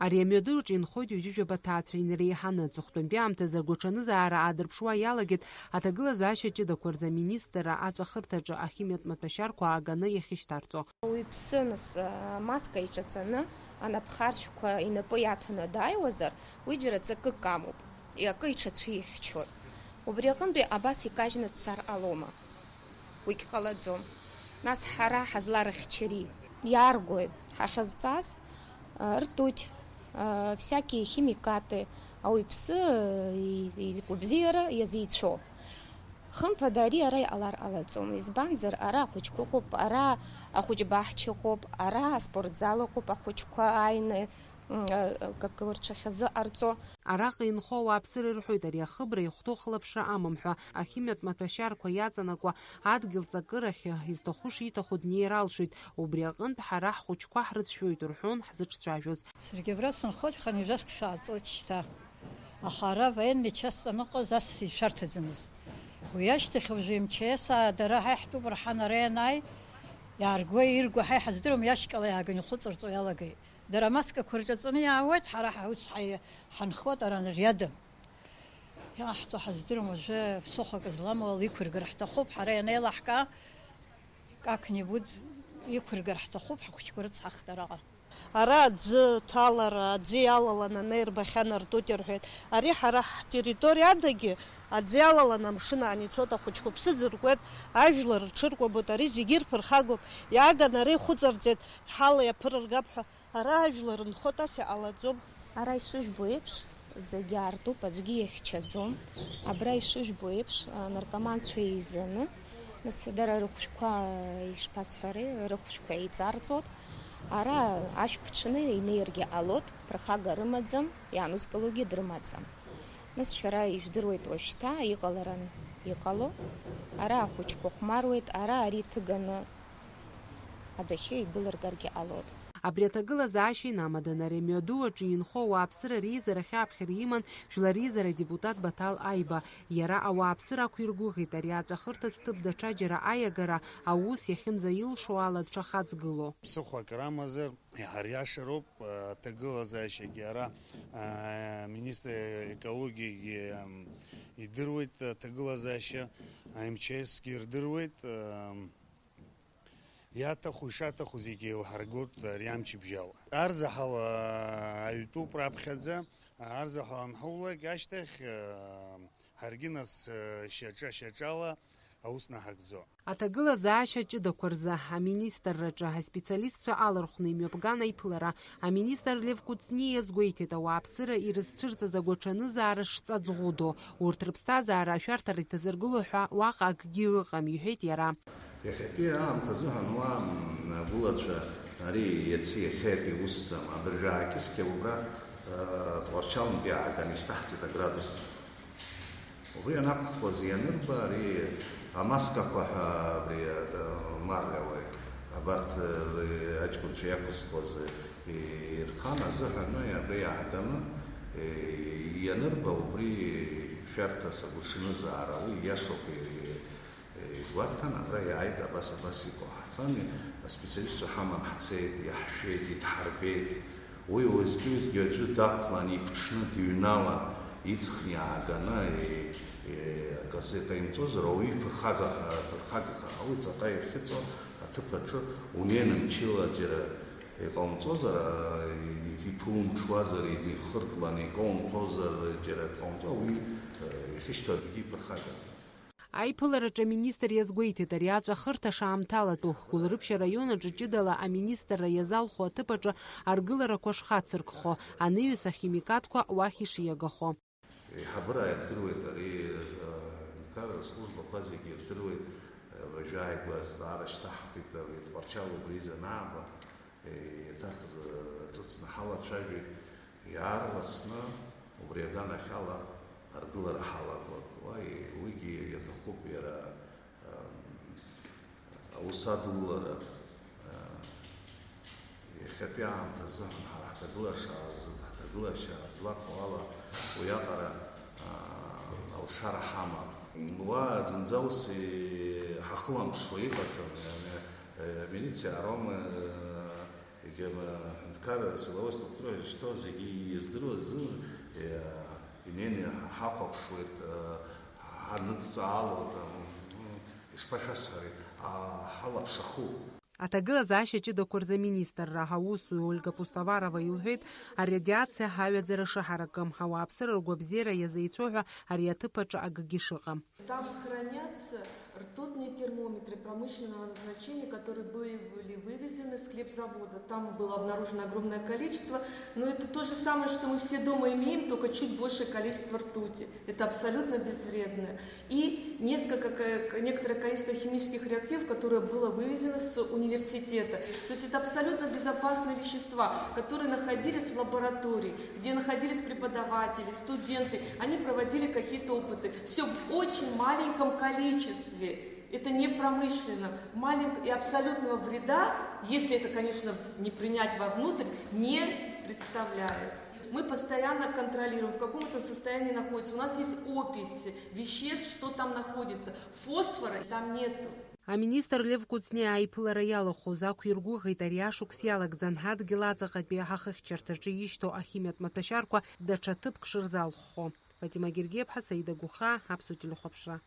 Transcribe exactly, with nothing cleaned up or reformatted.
Ари амҩаду аҿы инхоит ҩажәижәаба ҭаацәа инареиҳаны. Аҵыхәтәантәи аамҭазы агәаҽанызаара аадырԥшуа иалагеит аҭагылазаашьа ҷыдақәа рзы аминистрра аҵәахырҭаҿы ахимиатә маҭәашьарқәа ааганы иахьышьҭарҵо. Уаҩԥсы, нас, амаска иҿаҵаны, анапхаршәқәа инапы иаҭаны дааиуазар, уи џьара ҵакык амоуп, акы иҽацәихьчоит. Убри аҟынтәи абас икажьны дцар ҟалома? Уигь ҟалаӡом. Нас ҳара ҳазларыхьчари? Иааргои? Ҳахьазҵаз, а, ртуть, а, всякие химикаты, ауаҩԥсы, а, и-, игәабзиара иазеицәоу. Хымԥада, ари ара иҟалар ҟалаӡом, избанзар, ара ахәыҷқәа ыҟоуп, ара ахәыҷ баҳча ыҟоуп, ара аспортзал ыҟоуп, ахәыҷқәа ааины, м, а, а, как рҽахьазыҟарҵо. Араҟа инхо ауааԥсыра ирҳәоит ари ахыбра ихәҭоу хылаԥшра амам ҳәа, ахимиатә маҭәашьарқәа иаҵанакуа адгьыл ҵакырахь изҭаху шиҭаху днеир алшоит, убри аҟынтә ҳара ҳхәыҷқәа ҳрыцәшәоит рҳәон ҳзыҿцәажәоз. Саргьы абра сынхоит, хынҩажәа шықәса ааҵуеит шьҭа. Аха ара военный часть аныҟаз ас ишәарҭаӡамызт. Уи ашьҭахь уажәы М Ч С аа дара ҳа иаҳтәуп рҳан ара ианааи, иааргои иргои ҳа иҳаздыруам, иашькала иааганы ихәыҵарҵо иалагеит. Дара амаскақәа рҿаҵаны иаауеит, ҳара ҳаус ҳаи-, ҳанхоит ара риада. Иҟаҳҵо ҳаздыруам, уажәы ԥсыхәак зламоу ала иқәыргар ҳҭахуп, ҳара ианеилаҳкаа, как-нибудь иқәыргар ҳҭахуп, ҳхәыҷқәа рыцҳахт араҟа. Ара аӡы ҭалара, аӡы иалаланы анеи рбахьан ртути рҳәеит. Ари ҳара ҳтерриториадагьы аӡы иалаланы амшын аан ицоит, ахәыҷқәа ԥсы ӡыркуеит, ажәлар рҽыркәабоит, ари зегьы ирԥырхагоуп. Иааганы ара ихәыҵарҵеит, ҳала иаԥырыргап ҳәа. Ара ажәлар нхоит, ас иҟалаӡом. Ара ишыжәбо еиԥш, зегьы аартуп, аӡәгьы иахьчаӡом. Абра ишыжәбо еиԥш, анаркоманцәа еизаны, нас дара рыхәшәқәа, ишԥасҳәари, рыхәшәқәа еиҵарҵоит. Ара ашә ԥҽны инеиргьы ҟалоит, ԥырхага рымаӡам, иаанызкылогьы дрымаӡам. Нас шәара ижәдыруеит уажәшьҭа иҟаларан иҟало. Ара ахәыҷқәа хәмаруеит, ара ари ҭыганы адәахьы идәылыргаргьы ҟалоит. Абри аҭагылазаашьа инамаданы ари амҩаду аҿы инхо ауааԥсыра реизарахь аԥхьара иман Жәлар реизара адепутат Баҭал Аиба. Иара ауааԥсыра ақәиргәыӷит ари аҵәахырҭатә ҭыԥ даҽаџьара аиагара аус иахьынӡаилшо ала дшахаҵгыло. Ԥсыхәа акыр амазар, иаҳа риашароуп, аҭагылазаашьагьы ара, а, министр екологиагьы, ам, идыруеит аҭагылазаашьа, а, М Ч С-гьы ирдыруеит, ам, Иаҭаху, ишаҭаху зегьы еилҳаргоит ари амчыбжьала. Арзаҳал, аа, аҩтәуп раԥхьаӡа, арзаҳал анҳаулак ашьҭахь, аа, ҳаргьы нас, аа, шьаҿа-шьаҿала аус наҳагӡо. Аҭагылазаашьа ҷыдақәа рзы аминистрраҿы аспециалистцәа алархәны имҩаԥган аиԥылара. Аминистр Лев Кәыҵниа иазгәеиҭеит, ауааԥсыра ирызцәырҵыз агәаҽанызаара шҵаӡӷәыдоу, урҭ рыԥсҭазаара ашәарҭара иҭазыргыло ҳәа уаҟа акгьы ыҟам, иҳәеит иара. Иахьатәи аамҭазыҳәан уа, м, агәылацәа ари иаци иахьеитәи усӡам. Абыржәы аакьыскьа убра, э, Тҟәарчалнтәи ааганы ишьҭаҳҵеит аградус. Убри анакәхоз ианырба, ари амаскақәа ҳәа абри, э, марлиала абарҭ, э, аҷкәынцәа иақәызхуаз, э, ирхан азыҳәаны абри иааганы, э, ианырба, убри шәарҭас агәаҽанызаара, уи иашоуп, э, Игәарҭан, абра иааит, абас, абас иҟоу. Ҳцан, аспециалистцәа ҳаман ҳцеит, иаҳшәеит, идҳарбеит. Уи уеизгьы-уеизгьы аӡәы дақәлан, иԥҽны дыҩналан, иҵхны иааганы, и-, и-, акасы иҟаимҵозар, ауаҩы иԥырхага, ԥырхагахар ауеит, ҵаҟа иахьыҵо аҭыԥ аҿы унеины мчыла џьара иҟаумҵозар, а, и-, иԥумҽуазар, ихыртланы икаумҭәозар, џьара акы ҟаумҵо, ауаҩы, а, иахьышьҭоу аӡәгьы иԥырхагаӡам. Аиԥылараҿы аминистр иазгәеиҭеит, ари аҵәахырҭа шаамҭалатәу, Гәылрыԥшь араион аҿы ҷыдала аминистрра иазалху аҭыԥ аҿы аргыларақәа шхацыркхо, анаҩс ахимикатқәа уахь ишиагахо. Еиҳабыра ирдыруеит ари, аҳәынҭқарра службақәа зегьы ирдыруеит, уажәы ааигәа азҵаара шьҭаҳхит, абри Тҟәарчал убри изы анааба. Еиҭах ҿыцны ҳалацәажәеит, иаарласны убри аганахьала аргылара ҳалагоит. Уа, уигьы иаҭахуп иара, ам, аус адулара, а, иахьатәи аамҭазы ҳара ҳҭагылашьа ааз-, ҳҭагылашьа злаҟоу ала уиаҟара, а, алшара ҳамам. Уа зынӡа ус, е, ҳахылаԥшуа иҟаӡам, иани, е, амилициа ароума, е, Егьа, м, Кара силовой структура изышьҭоу зегьы издыруаз, э, инеины ҳахәаԥшуеит, э, ҳаныдҵаало, там, м, ишԥашәасҳәари, а, ҳалаԥшаху. Аҭагылазаашьа ҷыдақәа рзы аминистрра аусзуҩ Ольга Пустоварова илҳәеит, арадиациа ҳаҩаӡара шыҳаракым, ауааԥсыра ргәабзиара иазеицәоу ҳәа ари аҭыԥ аҿы акгьы шыҟам. Там хранятся ртутные термометры промышленного назначения, которые были, были вывезены с хлебзавода. Там было обнаружено огромное количество, но это то же самое, что мы все дома имеем, только чуть большее количество ртути. Это абсолютно безвредное. И несколько, ко- некоторое количество химических реактивов, которое было вывезено с университета. То есть это абсолютно безопасные вещества, которые находились в лаборатории, где находились преподаватели, студенты. Они проводили какие-то опыты. Все в очень маленьком количестве. Это не в промышленном. Маленького и абсолютного вреда, если это, конечно, не принять вовнутрь, не представляет. Мы постоянно контролируем, в каком это состоянии находится. У нас есть опись веществ, что там находится. Фосфора там нету. Аминистр Лев Кәыҵниа аиԥылара иалахәыз ақәиргәыӷит ари ашықәс иалагӡан ҳадгьыл аҵаҟатәи ҳахыхьчарҭаҿы ишьҭоу ахимиатә маҭәашьарқәа даҽа ҭыԥк шырзалххо. Фатима Гергеиԥҳа, Саида Гәыхаа, Аԥсуа телехәаԥшра.